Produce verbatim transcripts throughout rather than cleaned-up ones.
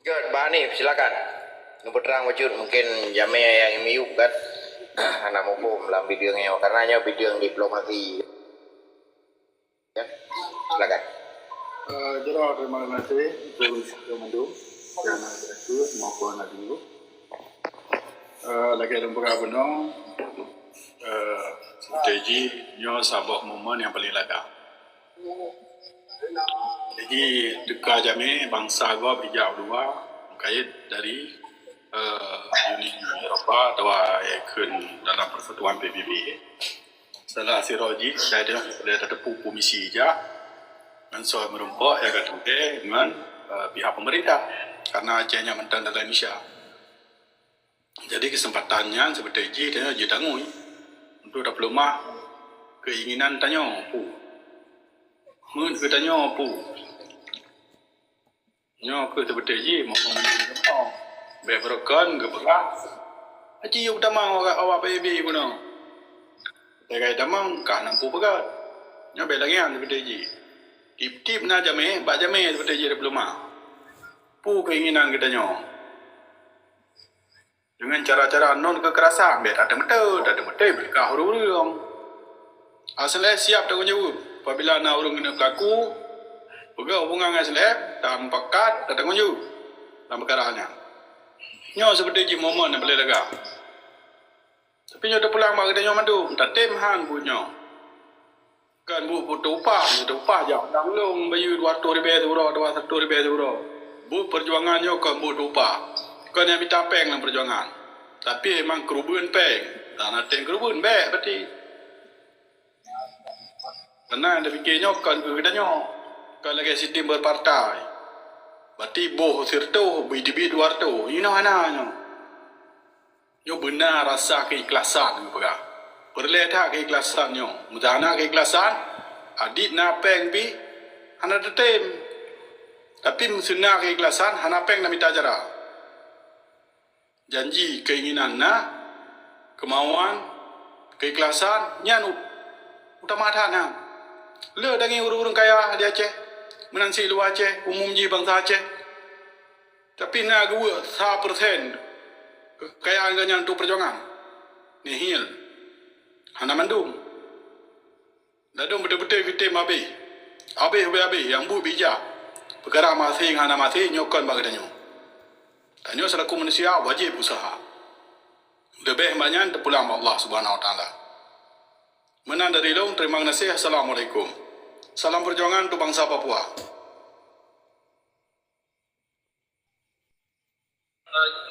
Jeuet, Bah Hanif, silakan. Neupeutrang bacut, mungkin jamé nyang miyueb kan hana muphom lam bideueng nyoe, karena nyoe bideueng diplomasi. Ya, silakan. Eh, jroh terima kasih untuk mandum, yang hadir maupun hadir. Eh, lagèe lôn peugah bunoe, eh, strategi nyoe saboh momen nyang paleng lagak. Jadi, teuka jamé bansa gob ija u luwa, meukaid dari, eh, Uni Eropa atawa ikheun dalam persatuan P B B. Salah sidroe jih, saya tengok boleh tateupeue komisi ija, ngon soe meurumpok nyang ka teuntèe ngon, eh, pihak pemerintah. Karena Aceh nyan mantong dalam Indonesia. Jadi, kesempatan nyan seperti jih tanyoe jitangui untuk tapeuleumah keinginan tanyoe, pu. Meuet keu tanyoe, pu. Nyoe keuh seperti jih, mau pemimpin gampông. Bèk beureukan geupeugah, "Aci yue tamong awak, awak P B B bunoe." Lagèe tamong, ka na peue peugah. Nyoe bèk lagèe nyan seperti jih. Tiep-tiep na jamé, bak jamé seperti jih tapeuleumah. Pu keinginan geutanyoe. Dengan cara-cara non kekerasan, bèk tateumeuteue, tateumeuteue beuka ureueng-ureueng. Asleh siap tanggung jaweueb. Apabila na ureueng keuneuk kaku, peugah hubungan ngon asleh, tamupakat, tatanggung jaweueb lam peukara nyan. Nyoe seperti jih momen nyang paleng lagak. Tapi nyoe teupulang bak geutanyoe mandum, tatem han buet nyoe. Kan buet-buet teu upah, teu upah jak undang lôn bayeue dua ratus ribèe siuroe, dua ratus ribèe siuroe. Buet peujuangan nyoe kon buet teu upah. Kon nyang mita pèng lam peujuangan. Tapi emang keureubeuen pèng. Tan na teueng keureubeuen bèk berarti. Karena nyang tapike nyoe kon keu geutanyoe. Kon lagèe sistem berpartai. Berarti boh sireutoh, bit-bit dua ratus. Inoe hana nyoe. Nyoe beuna rasa keikhlasan geupeugah. Peureulèe that keikhlasan nyoe. Meuhana keikhlasan, adik na pèng pih hana teutem. Tapi meuseuna keikhlasan, hana pèng na mita cara. Janji, keinginan na, kemauan, keikhlasan, nyan u-, utama that nyan. Le tangieng ureueng-ureueng kaya di Aceh, meunan cit luwa Aceh, umum jih bansa Aceh. Tapi na geuweuek sa persen kekayaan geuh nyan untuk peujuangan. Nihil. Hana mandum. Ladôm beutôi-beutôi geutem abéh. Abéh ubé abéh, nyang buet bijak. Peukara maséng hana maséng nyoe kon bak geutanyoe. Tanyoe seulaku manusia wajéb useuha. Leubeh bak nyan teupulang bak Allah Subhanahu Wa Taala. Meunan dari lôn, terima kasih. Assalamualaikum. Salam perjuangan untuk bangsa Papua.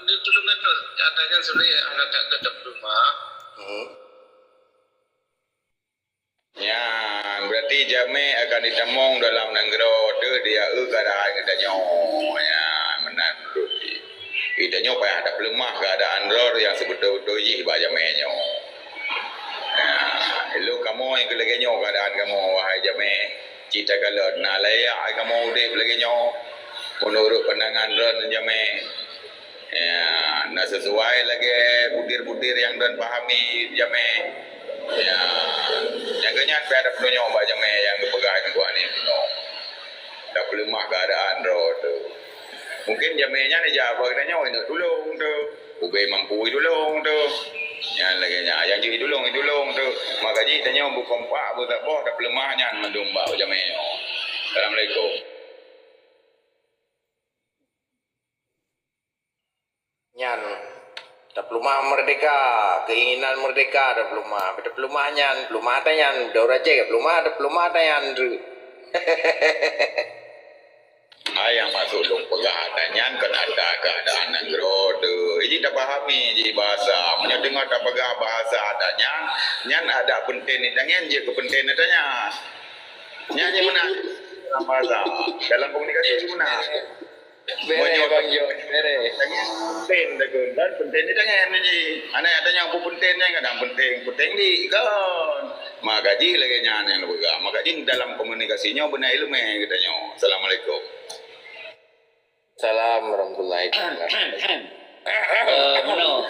Di puluh meter, katanya sudah ya, anak tak ada rumah. Hmm. Nyan, berarti jamé akan ditamong dalam nanggroe teuh di aeu keadaan geutanyoe. Nyan, meunan meunurot jih. Geutanyoe payah tapeuleumah keadaan droe nyang sibeutôi-beutôi jih bak jamé nyoe. Nyan, ilôn kamoe nyang keu lagèe nyoe keadaan kamoe, wahai jamé. Cit takalon na layak kamoe udép lagèe nyoe, meunurot pandangan droen jamé. Ya, na sesuai lagèe butir-butir nyang droen pahami jamé. Ya, nyang keu nyan pih ada peutunyok bak jamé nyang geupeugah nibak nyoe. Tapeuleumah keuadaan droe teuh. Mungken jamé nyan ijak bak geutanyoe, ineuk tulông teuh. Ubé mampu itulông teuh. Nyan lagèe nyan, nyang jeuet itulông, itulông teuh. Maka jih tanyoe beukompak, beusaboh, tapeuleumah nyan mandum bak jamé nyoe. Assalamualaikum. Nyan, tapeuleumah merdeka, keinginan merdeka tapeuleumah. Tapeuleumah nyan, peuleumah ata nyan, daurah jai peuleumah, tapeuleumah ata nyan. Hai nyang maksud lôn peugah ata nyan kon ata keuadaan nanggroe teuh. Jih tapahami jih bahasa. Meunyoe teungoh tapeugah bahasa ata nyan, nyan adak peunteng di tangen jeuet keu peunteng di tanyan. Nyan jih meunan dalam bahasa. Dalam komunikasi jih meunan. Meunyoe tangen peunteng di tangen jih. Aneuk ata nyan peunteng nyan kadang peunteng, peunteng di kon. Maka jih lagèe nyan nyang lôn peugah. Maka jih dalam komunikasi nyoe beuna ileumèe geutanyoe. Assalamualaikum. Salam warahmatullahi wabarakatuh. Eh, meunoe.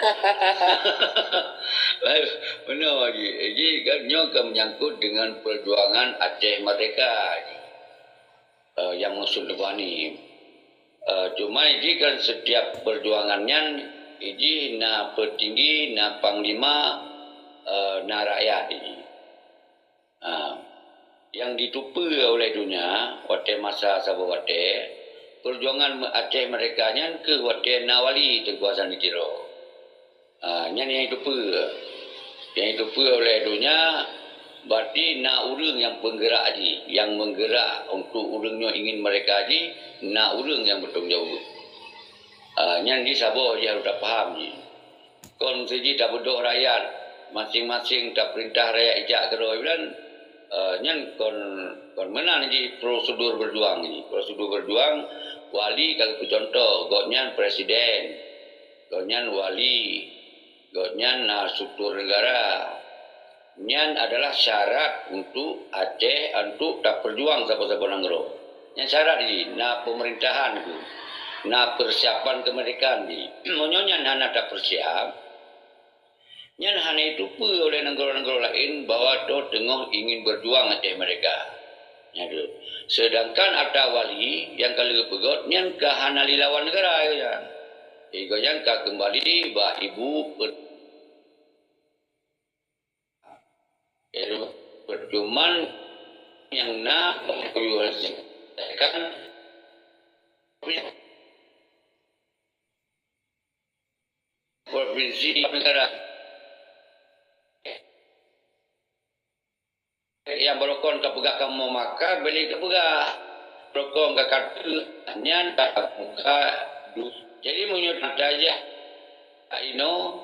Meunoe, Haji. Haji, kan nyoe ka menyangkut dengan perjuangan Aceh Merdeka, Haji. Eh, nyang maksud lôn peugah ni, Eh, cuma jih kan setiap perjuangan nyan, jih na petinggi, na panglima, eh, na rakyat jih. Ah, nyang jitupeue oleh donya watée masa saboh watée, perjuangan me-, Aceh merdeka nyan keuh watée na wali Teungku Hasan di Tiro. Ah, nyan nyang jitupeue. Nyang jitupeue oleh donya, berarti na ureuëng nyang peunggerak jih, nyang meunggerak untuk ureuëng nyoe ingin merdeka jih, na ureuëng nyang beutanggung jaweueb. Ah, nyan jih saboh jih harôh tapaham jih. Kon siji tabeudôh rakyat, maséng-maséng tapeurintah rakyat ijak keudroe bulan, eh, nyan kon, kon meunan jih prosedur berjuang jih. Prosedur berjuang, wali ka geupeucuntoh, gobnyan presiden, gobnyan wali, gobnyan na struktur negara. Nyan adalah syarat untuk Aceh, untuk tapeurjuang saboh-saboh nanggroe. Nyan syarat jih, na pemerintahan jih, na persiapan kemerdekaan jih. Meunyoe nyan hana tapeusiap, nyan hana jitupeue oleh nanggroe-nanggroe laén bahwa toh teungoh ingin berjuang Aceh merdeka. Nyan tu. Sedangkan ata wali nyang ka lheueh peugét nyan ka hana lé lawan negara, nyan. Igoe nyan ka keumbali bak ibu per-, percuman nyang na kan provinsi negara. Nyang barokon ka peugah kamoe maka, beli ka peugah. Barokon ka kata, nyan ka muka du-, jadi meunyoe tajak inoe,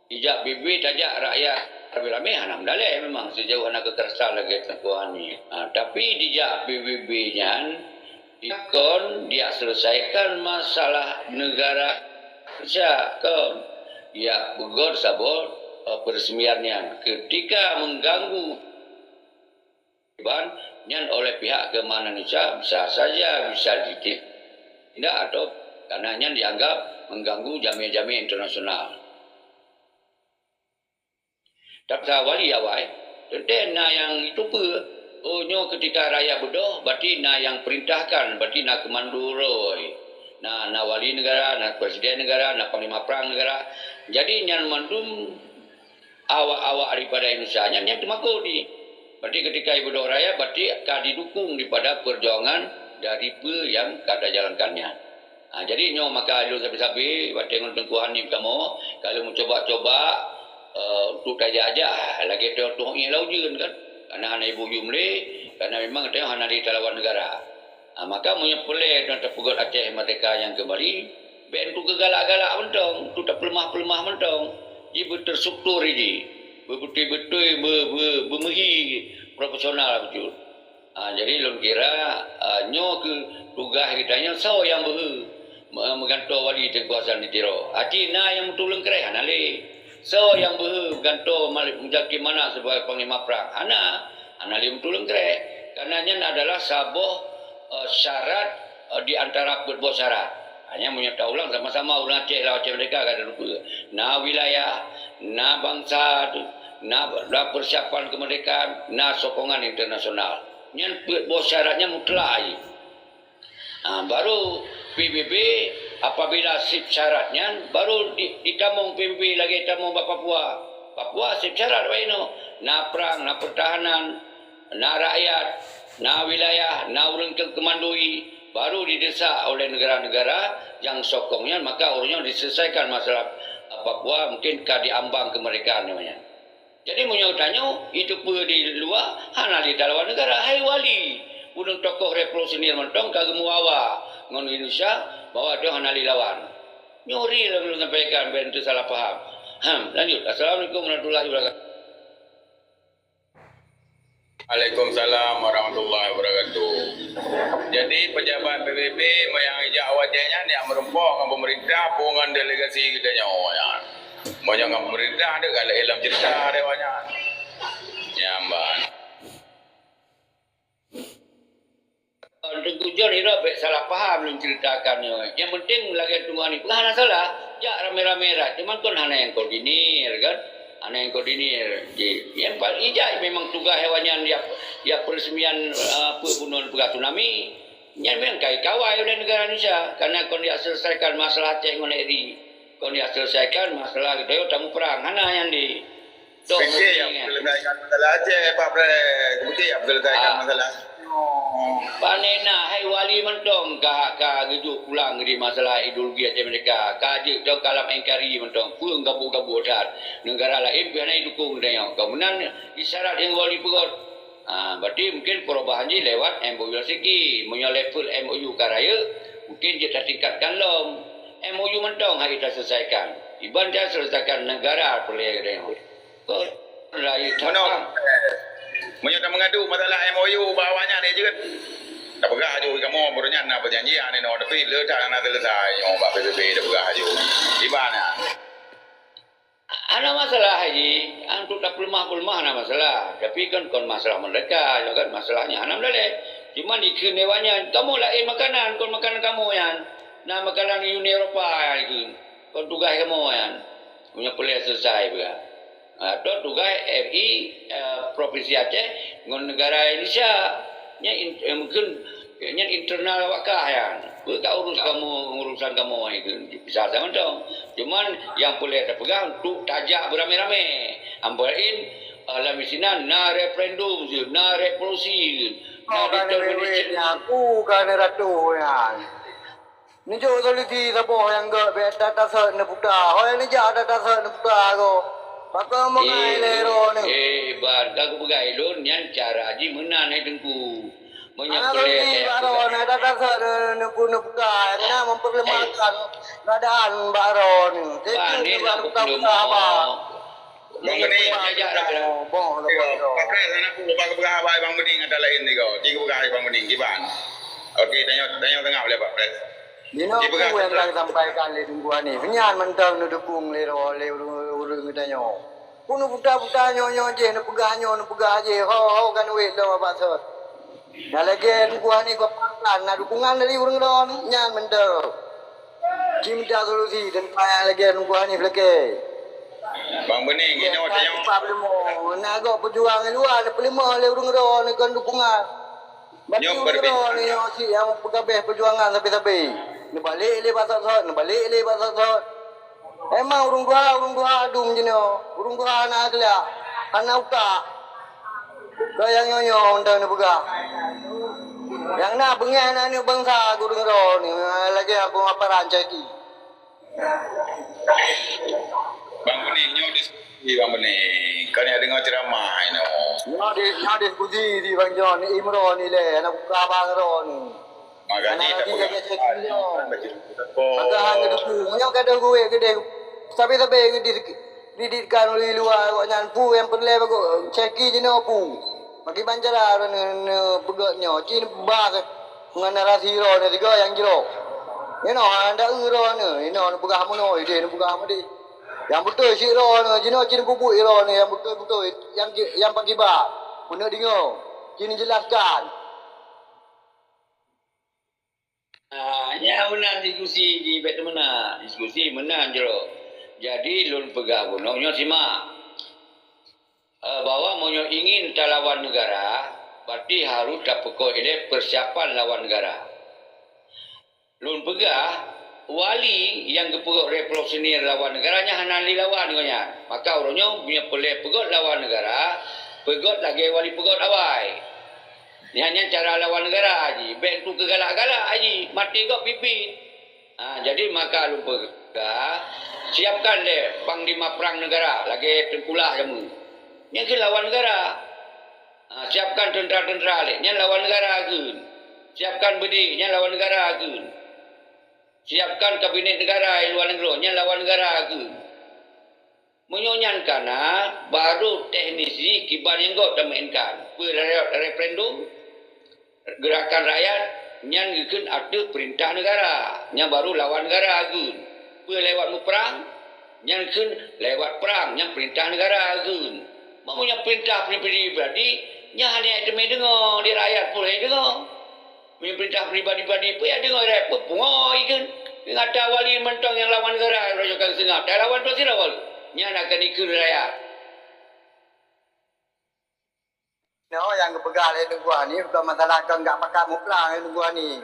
dijak B B B, tajak rakyat ramé-ramé hana meudaleh memang sejauh hana kekerasan lagée Teungku Hani. Ha, tapi dijak B B B nyan, dikon dia selesaikan masalah negara Indonesia, kon dia peugét saboh, eh, peresmian nyan. Ketika mengganggu ban nyan oleh pihak keamanan Indonesia bisa saja bisa ditindak atau karena nyan dianggap mengganggu jamé-jamé internasional. Tapi sa wali awai, teuntée na nyang jitupeue. Oh, nyoe ketika rakyat beudôh, berarti na nyang perintahkan, berarti na komando roh. Na, na wali negara, na presiden negara, na panglima perang negara. Jadi nyan mandum awak-awak daripada Indonesia nyan, nyan teumakot di. Berarti ketika ibu doh rakyat, berarti ka didukung daripada perjuangan dari peue nyang ka tajalankan nyan. Ha, jadi nyoe maka lôn sabe-sabe watée ngon Teungku Hanif kamoe, ka lôn meucuba-cuba, eh, untuk tajak-jak lagée toh tuh ié laujeuen kan. Karena hana ibu yum lé, karena memang teuh hana di talawan negara. Ha, maka meunyoe peureulée dan tapeugét Aceh merdeka nyang keumbali, bék untuk geugalak-galak mantong, untuk tapeuleumah-peuleumah mantong, jibeuterstruktur jih, beubeutôi-beutôi, be-, be-, beumeuhi profesional beujeuet. Ha, jadi lôn kira, ha, nyoe keuh tugaih geutanyoe soe nyang beuhe me-, meugantoe wali Teungku Hasan di Tiro. Aci na nyang meutuleueng kreh hana lé. Soe nyang beuhe meugantoe Malik Muzakir Manaf sibagai panglima prang? Hana, hana lé meutuleueng kreh. Karena nyan adalah saboh, eh, syarat, eh, di antara peuet boh syarat. Hanya meunyoe taulang sama-sama ureuëng Aceh lam Aceh Merdeka ka teupeue. Na wilayah, na bansa, na, na persiapan kemerdekaan, na sokongan internasional. Nyan peuet boh syarat nyan mutlak jih. Ha, baru P B B, apabila seb syarat nyan, baru di, ditamong P B B lagée tamong bak Papua. Papua seb syarat bak inoe. Na prang, na pertahanan, na rakyat, na wilayah, na ureuëng keu-, keumandoi, baru didesak oleh negara-negara nyang sokong nyan, maka ureuëng nyan diselesaikan masalah, eh, Papua, mungkin ka diambang kemerdekaan nyoe nyan. Jadi meunyoe tanyoe, itu peue di luwa, hana lé talawan negara, hai wali. Ureuëng tokoh revolusioner mantong ka geumeuawa ngon Indonesia bahwa itu hana lé lawan. Nyoe ri lôn sampaikan, bék teusalah paham. Ham, lanjut. Assalamualaikum warahmatullahi wabarakatuh. Waalaikumsalam warahmatullahi wabarakatuh. Jadi, pejabat P B B meunyoe ijak wajéh nyan, nyan meurumpok ngon pemerintah, peue ngon delegasi geutanyoe nyan. Meunyoe ngon pemerintah, deuh galak ilom cerita dewa nyan. Nyan ban. Teungku John, ira bék salah paham lôn ceritakan nyoe. Nyang penting lagée Teungku Hanif peugah hana salah, jak ramé-ramé rat. Cuman kon hana nyang koordinir kan. Hana nyang koordinir. Ji, nyang paling ijak memang tugaih awaknyan ya, ya peresmian, eh, apa bunoe peugah tsunami. Nyan memang kai kawai oleh negara Indonesia, karena kon diselesaikan masalah Aceh ngon R I. Kon diselesaikan masalah geutanyoe tamuprang, hana nyan di. Dok Oke, yang menyelesaikan masalah Aceh, Pak Pres. Oke, yang menyelesaikan Ah. masalah Panena hai wali mantong ka, ka geujok pulang di masalah ideologi Aceh Merdeka. Ka jeuet tong kalam engkari mantong. Peue gabuk-gabuk that. Negara laén pih hana idukung tanyoe. Kau meunan isyarat yang wali peugah. Ha, berarti mungkin perubahan jih lewat M O U Helsinki. Meunyoe level M O U ka rayeuk, mungkin jeuet tatingkatkan lom. M O U mantong hai taselesaikan. Iban taselesaikan negara peureulée tanyoe. Kok rayeuk Meunoe, that. Meunyoe tameungadu masalah M O U bak awaknyan, eh, jeuet. Tapeugah aju kamoe, baroe nyan na peujanjian inoe, tapi le that hana selesai nyoe bak P B B tapeugah aju. Di mana? Hana masalah, Haji. Untuk tapeuleumah-peuleumah hana masalah. Tapi kan kon masalah merdeka, ya kan? Masalahnya hana meudaleh. Cuma dikheun lé awaknyan, kamoe laén makanan, kon makanan kamoe nyan. Na makanan Uni Eropa nyan dikheun. Kon tugaih kamoe nyan. Meunyoe peureulée selesai peugah. Ha, tu tugaih R I, eh, Provinsi Aceh ngon negara Indonesia. Nyan in-, eh, mungkin nyan internal awak kah nyan. Peue ka urus kamoe, urusan kamoe itu bisa saja mantong. Cuman yang peureulée tapeugah untuk tajak beurame-rame. Ambo laén, eh, lam sinan na referendum, na revolusi, na Oh, kan determinasi. Duit, aku kan ratu nyan. Neujok solusi saboh nyang gét, bèk that-that sot neuputa. Hôi neujak that-that sot neuputa ko. Pakon meungai lé droeneuh. Eh, Iban, ka kupeugah lôn nyan cara jih meunan hai Teungku. Meunyoe Hana peureulée solusi bak droeneuh, that-that sot neupu-, neuputa. Nyang na memperlemahkan keadaan bak droeneuh. Pane bak puta-puta haba. Bang Bening, Bang Bening, Bang Bening. Bang Bening, ada lain ni kau. Tiga pegang Bang Bening, kiban. Okey, tanya, tanya tengah boleh, Pak Pres. Jinoe peue nyang ka sampaikan lé Teungku Hanif, nyan mantong neudukung lé roh lé ureuëng-ureuëng geutanyoe. Peue neuputa-puta nyoe-nyoe jih, neupeugah nyoe, neupeugah jih, ho-ho kan wéh lom bak sot. Nyang lagée Teungku Hanif ka pakat na dukungan dari ureuëng droe nyan mantong. Ci mita solusi dan payah lagée Teungku Hanif lakée. Bang Bening, inoe tanyong. Pak Beleumo, na gok peujuang luwa, neupeuleumah lé ureuëng droe nyan kon dukungan. Berarti ureuëng droe nyoe cit nyang peugabeh peujuangan sabe-sabe. Neubalek lé bak sot-sot, neubalek lé bak sot-sot. Emang ureuëng tuha, ureuëng tuha dum jinoe. Ureuëng tuha hana akhlak, hana utak. Keu nyang nyoe-nyoe mantong neupeugah. Nyang na beungéh na aneuk bansa ureuëng droe nyoe lagée aku aparan caki. Bang Bening, nyoe diskusi Bang Bening. Kau ni deungoe ceramah inoe. Nyoe di, nyoe diskusi di Bang John, Imron ilée, aneuk buka Bang Ron. Maka jih tak peugah. Maka hana duku. Meunyoe ka deuh geuwék geudeh, sabe-sabe geudeh diditkan ulih luwa awaknyan peue nyang peureulée bagoe caki jinoe peue. Bagi bancara neupeugét nyoe, ci neuba ngon narasi droe nyoe sigoe nyang jroh. Inoe hana eu droe nyoe, inoe neupeugah meunoe, ideh neupeugah meudeh. Nyang beutôi cit droe nyoe, jinoe ci neupeubeuet droe nyoe, nyang beutôi-beutôi, nyang, nyang pakiban. Peuneuk deungoe, ci neujelaskan. Ah, nyan meunan diskusi di bet meunan. Diskusi meunan jroh. Jadi, lôn peugah bunoe nyoe simak. Eh, bahwa meunyoe ingin talawan negara, berarti harus tapeukoh ilée persiapan lawan negara. Lôn peugah, wali nyang geupeugét revolusioner lawan negara nyan hana lé lawan gobnyan. Maka uroe nyoe meunyoe peureulée peugét lawan negara, peugét lagée wali peugét awai. Nyan, nyan cara lawan negara jih. Bék tu keugalak-galak jih. Maté gob pipit. Ha, jadi maka lôn peugah, siapkan lé panglima perang negara lagée Teungku Lah jameun. Nyan keuh lawan negara. Ha, siapkan tentara-tentara lé, nyan lawan negara kheun. Siapkan beudé, nyan lawan negara kheun. Siapkan kabinet negara di luwa nanggroe, nyan lawan negara kheun. Meunyoe nyan ka na, baru teknis jih kiban nyang gob tameuintan. Peue re-, referendum, gerakan rakyat, nyan geukheun ateueh peurintah negara, nyan baru lawan negara geukheun. Peue lewat muprang, nyan kheun lewat prang, nyan peurintah negara geukheun. Meunyoe peurintah pribadi-pribadi, nyan hana teumé deungoe, di rakyat pun hana deungoe. Meunyoe peurintah pribadi-pribadi, peue nyang deungoe rakyat, peue pungo ikheun. Nyang ata wali mantong nyang lawan negara, raja ka seungab, dak lawan tu sidroe. Nyan akan ikheun rakyat. Nyoe nyang geupeugah lé Teungku Hani bukan masalah kon gak pakat muprang lé Teungku Hani.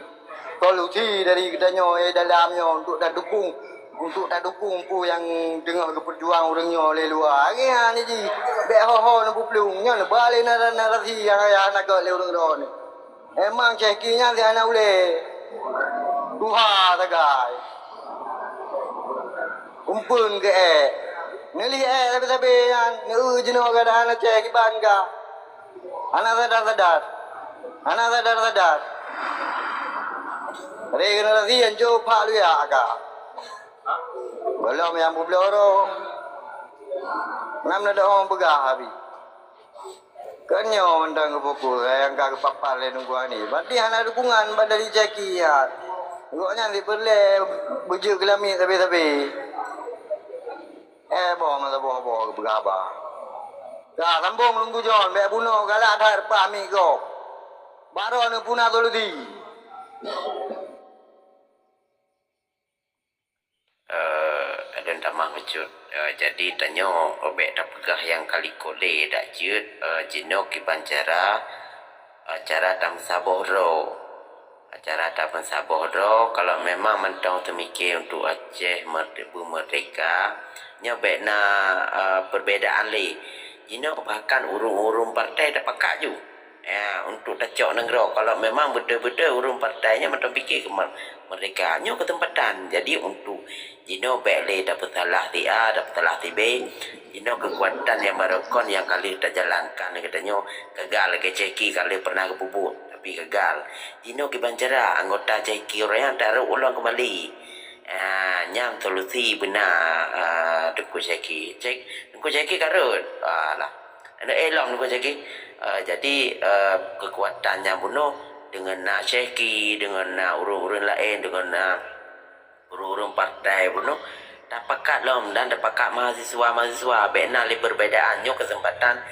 Solusi dari geutanyoe, eh, dalam nyoe untuk tadukung, untuk tadukung peue nyang teungoh geupeujuang ureuëng nyoe lé luwa. Nyan jih, bék ho-ho neupeuplong, nyoe neuba lé nara-, narasi nyang ayah na gét lé ureuëng droe nyoe. Emang Syehki nyan si hana ulée. Tuha sagai. Umpeuen keu ék. Neulih ék sabe-sabe nyan, neueu jinoe keuadaan Aceh kiban ka. Hana sadar-sadar. Hana sadar-sadar. Regenerasi nyang jok phak luyak ka. Gohlom nyang peubloe roh. Nam na dohong peugah abi. Kon nyoe mantong geufokus nyang ka geupapar lé Teungku Hani. Berarti hana dukungan ban dari Syehki nyan. Gobnyan sipeureulée beujeuet keu lamiet sabe-sabe. Eh, boh masa boh-boh geupeugah haba. Ka sambong Teungku John, bék bunoe galak that reupah miet gob. Bak droeneuh peue na solusi. Eh, ulôn tamah bacut. Eh, jadi tanyoe bék tapeugah nyang ka likot lé dak jeuet, eh, jinoe kiban cara, eh, cara tameusaboh droe. Cara tameusaboh droe, kalau memang mantong teumike untuk Aceh merde-, beumeurdeka, nyoe bék na, eh, perbedaan lé. Jinoe bahkan ureuëng-ureuëng partai tapakat ju. Ya, untuk tacok nanggroe. Kalau memang beutôi-beutôi ureuëng partai nyan mantong pike keu mer-, merdeka, nyoe keuseumpatan. Jadi, untuk jinoe bék lé tapeusalah si A, tapeusalah si B. Jinoe keukuatan nyang barô kon nyang ka lheueh tajalankan lé geutanyoe gagal, lagée Syehki ka lheueh pernah geupeubuet, tapi gagal. Jinoe kiban cara anggota Syehki ureuëng nyan tarok ulôn keumbali. Ah, nyan solusi beuna, ah, Teungku Syehki. Cek, Teungku Syehki ka rhot. Alah. Aneuk ilong nibak jagi. Eh, jadi, eh, keukuatan nyang bunoe deungon na Syehki, deungon na ureuëng-ureuëng laén, deungon na ureuëng-ureuëng partai bunoe, tapakat lom dan tapakat mahasiswa-mahasiswa. Bék na lé perbedaan. Nyoe keuseumpatan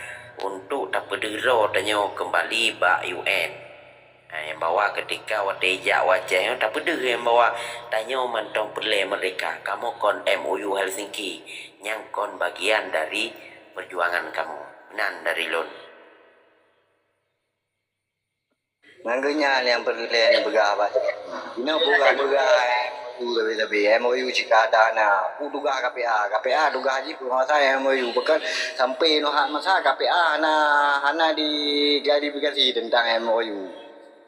untuk tapeudeuh droe tanyoe keumbali bak U N. Ha, nyang bahwa keutika watée ijak u Aceh nyoe tapeudeuh nyang bahwa tanyoe mantong peureulée merdeka. Kamoe kon M O U Helsinki, nyang kon bagian dari peujuangan kamoe. Nan dari lôn. Nanggroe nyan nyang peureulée neupeugah bak jih. Inoe peugah-peugah M O U sabe-sabe, M O U cit ka hana. Peue tugaih K P A? K P A tugaih jih penguasa M O U. Bahkan sampai nyoe hat masa K P A hana, hana diklarifikasi teuntang M O U.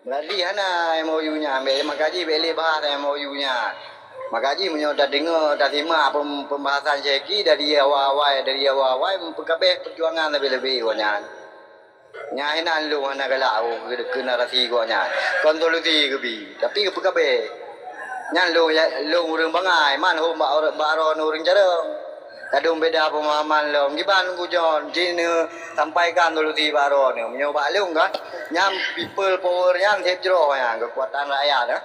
Berarti hana M O U nyan, bék makajih bék lé bahas M O U nyan. Makajih meunyoe tadeungoe, tasimak pem-, pembahasan Syehki dari awai-awai, dari awai-awai meupeukabeh peujuangan leubeh-leubeh awak nyan. Nyan hinan lôn hana galak keu, keu narasi gobnyan. Kon solusi geubi, tapi geupeukabeh. Nyan lôn, lôn ureuëng bangai, man hom bak, bak droeneuh ureuëng carông. Kadang beda pemahaman lom. Kiban Teungku John, jih neusampaikan solusi bak droeneuh. Meunyoe bak lôn kan, nyan people power nyan seb jroh nyan, keukuatan rakyat, eh.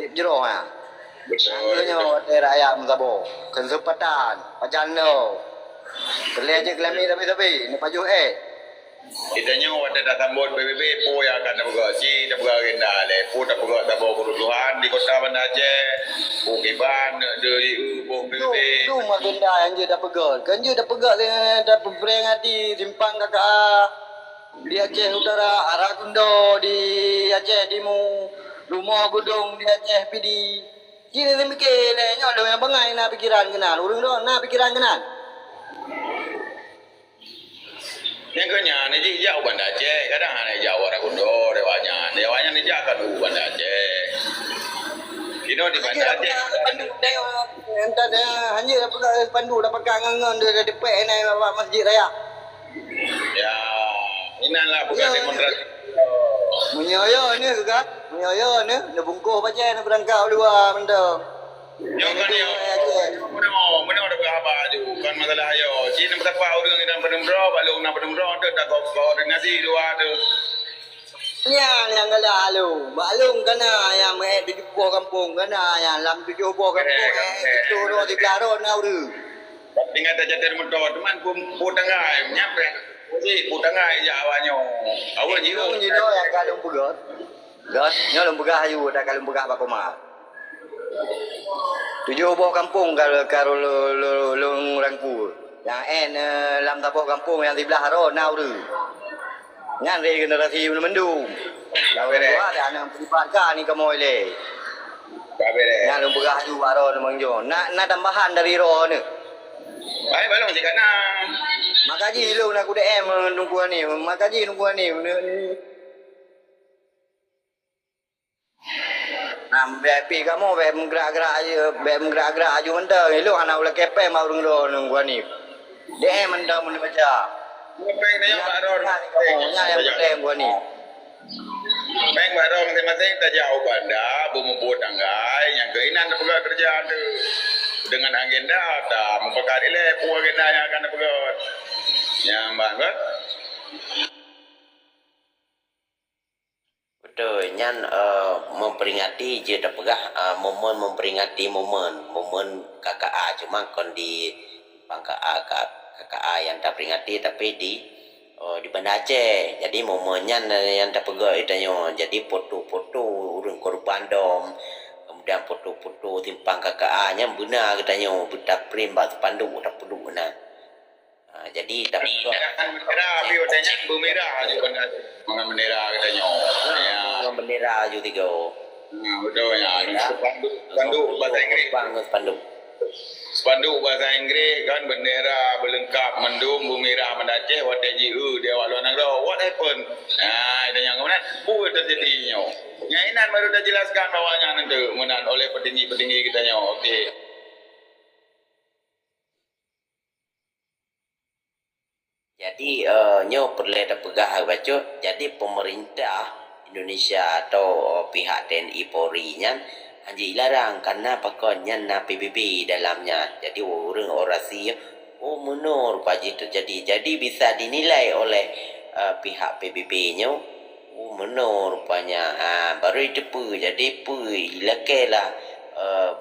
Seb jroh nyan. Betul. Nyoe watée rakyat meusaboh, keuseumpatan, pajan lom. Peureulée jeuet keu lamiet sabe-sabe, neupajoh ék. Geutanyoe watée tasambot P B B, peue nyang akan tapeugah? Ci tapeugah agenda lé, peue tapeugah saboh keureusuhan di kota Banda Aceh, peue kiban, di boh P B B. Dum, dum agenda nyang jeuet tapeugah. Kan jeuet tapeugah, eh, tapeupeureuingati simpang K K A di Aceh Utara, Ara Kundo di Aceh Timu, rumoh Gudong di Aceh Pidie. Ci neupike lé nyoe lôn nyang bangai na pikeran keunan. Ureuëng droe na pikeran keunan. Nyang keu nyan, jih jak u Banda Aceh, kadang hana jak u Ara Kundo, dewa nyan. Dewa nyan jijak ka u Banda Aceh. Inoe di Banda Aceh. Pandu, pandu, pandu, dapat ngon-ngon dia, dia depek nai bak masjid raya. Ya, inan lah bukan demonstrasi. Meunyoe yo ni kan, meunyoe yo ni, dia bungkuh baca ni berangkat luar mentang. Nyoe kan nyoe. Meunoe, meunoe dah haba aju. Kan masalah ayo. Cit na meusapat ureuëng nyang padum droe, bak lôn na padum droe, tu dah ko-, koordinasi dua tu. Nyan nyang galak lôn. Bak lôn kana nyang meuet tujoh boh gampông, kana nyang lam tujoh boh gampông, eh, eh, tujoh droe, siblah droe na ureuëng. Tinggai tacatat meuto, teuma pun, pun tanggai, nyan peh. Pun tanggai jak awak nyoe. Awak jiôh. Nyoe nyang ka lôn peugah. Dah, nyoe lôn peugah aju, dah ka lôn peugah bak koma. Tujoh boh gampông ka, ka lôn, lôn, lôn rangkul. Nyang en, eh, lam saboh gampông nyang siblah droe na ureuëng. Nyan regenerasi mandum. Ka beres. Dua ada aneuk peulibat ka ni kamoe lé. Ka beres. Nyan lôn peugah aju bak droeneuh meunyoe. Na, na tambahan dari droeneuh. Baik, balong cit ka na. Maka jih lôn aku D M Teungku Hanif. Maka jih Teungku Hanif. Nah, bèk pih kamoe bèk meugerak-gerak aju, bèk meugerak-gerak aju mantong. Ilôn hana ulèe kepeng bak ureueng droeneuh Teungku Hanif. D M mantong meuneubaca. Kepeng nyan bak droeneuh. Kamoe nyan nyang peureulèe Teungku Hanif. Peng bak droeneuh maséng-maséng tajak u Banda, beumuphom tanggai, nyang keuh inan tapeugah keureuja teuh. Deungon agenda ta mupakat ilèe peue agenda nyang akan tapeugah. Nyang bah, bah. Beutôi, nyan, eh, memperingati jeuet tapeugah, eh, momen memperingati momen, momen K K A, cuma kon di K K A, K-, K K A nyang taperingati, tapi di, eh, di Banda Aceh. Jadi, momen nyan nyang tapeugah geutanyoe. Jadi, foto-foto ureueng korban dom, kemudian foto-foto simpang K K A nyan beuna geutanyoe beutaprint bak spanduk, tapeuduek na. Ha, jadi, tapi kan bendera, tapi watèe nyan beumirah aju, mangat bendera geutanyoe. Ha, ya. Mangat bendera aju tiga. Ha, beutôi, ya. Bendera. Spanduk, spanduk bahasa Inggris. Spanduk, spanduk. Spanduk bahasa Inggris kan, bendera beuleungkap mandum, beumirah Banda Aceh, watèe jieu di awak luwa nanggroe. What happened? Ha, geutanyoe meunan, peue teujadi nyoe? Nyang inan baru tajelaskan bahwa nyan nanti meunan oleh petinggi-petinggi geutanyoe. Okey. Jadi, eh, nyoe peureulèe tapeugah bacut, jadi peumeurintah Indonesia atau, eh, pihak T N I Polri nyan hana jilarang, karena pakon nyan na P B B dalam nyan. Jadi, ureueng orasi, oh, meunoe rupa jih teujadi. Jadi, bisa dinilai oleh, eh, pihak P B B nyoe, oh, meunoe rupanya. Ha, baru jiteupeue. Jadi, peue, ilakèe lah, eh,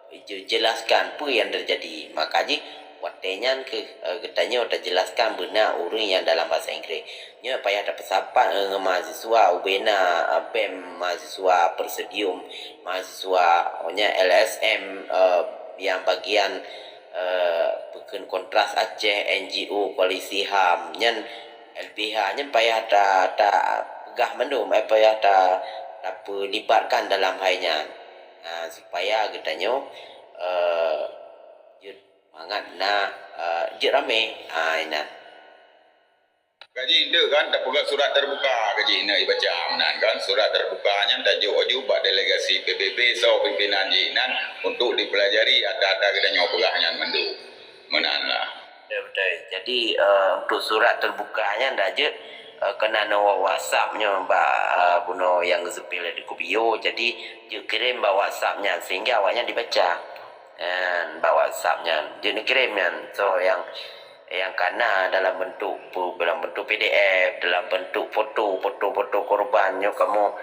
Ije-, jelaskan peue nyang teujadi. Maka jih, watèe nyan kheueh, eh, geutanyoe tajelaskan beuna ureueng nyang dalam bahasa Inggris. Nyoe payah tapeusapat, eh, ngon mahasiswa ubena, eh, bem mahasiswa Presidium, mahasiswa, oh, nyan L S M, eh, nyang bagian, eh, peukheun Kontras Aceh, N G O Koalisi HAM, nyan L B H, nyan payah ta-, tapeugah mandum, eh, payah ta-, tapeulibatkan dalam hai nyan. Ha, supaya geutanyoe, eh, jeuet mangat na, eh, jeuet ramé. Ha, inan. Ka jih deuh kan, tapeugah surat terbuka, ka jih na ibaca meunan kan. Surat terbuka nyan tajok aju bak delegasi P B B, soe pimpinan jih inan, untuk dipelajari ata-ata geutanyoe peugah nyan mandum. Meunan lah. Ya, beutôi. Jadi, eh, untuk surat terbuka nyan dak jeuet, eh, keunan WhatsApp nyoe bak, eh, bunoe nyang geuseupil di Kubio. Jadi, jeuet kirém bak WhatsApp nyan sehingga awak nyan dibaca. Nyan, bak WhatsApp nyan. Jeuet neukirém nyan. So, nyang, nyang ka na dalam bentuk pu-, dalam bentuk P D F, dalam bentuk foto, foto-foto korban nyoe kamoe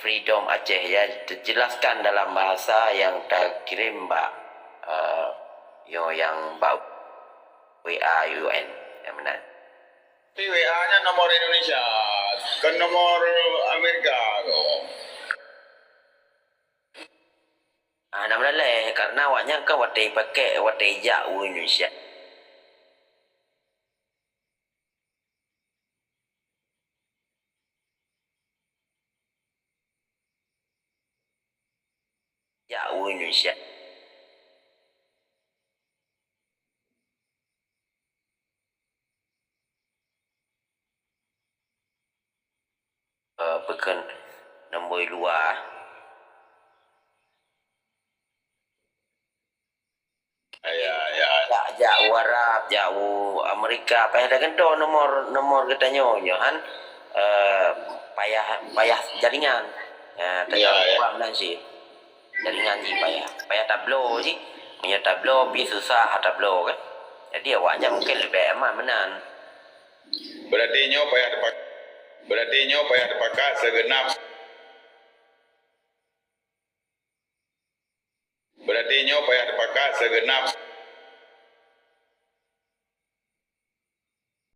Freedom Aceh ya, dijelaskan dalam bahasa nyang takirém bak, eh, nyoe nyang bak W A U N. Nyang meunan. Tapi W A nyan nomor Indonesia, kon nomor Amerika ko. Ah, hana meulale, karena awak nyan kan watèe pakai, watèe jak u Indonesia. Jak u Indonesia. Eh, peukheun nombor luwa. Ya, ya. Jak, jak u Arab, jak u Amerika, payah tagantoe nomor, nomor geutanyoe nyoe han, eh, payah, payah jaringan. Ya, ya, ya. Meunan cit. Jaringan jih payah. Payah tabloe jih. Meunyoe tabloe pih susah tabloe kan. Jadi awak nyan mungkin leubeh aman meunan. Berarti nyoe payah tepak-, berarti nyoe payah teupakat segenap Berarti nyoe payah teupakat segenap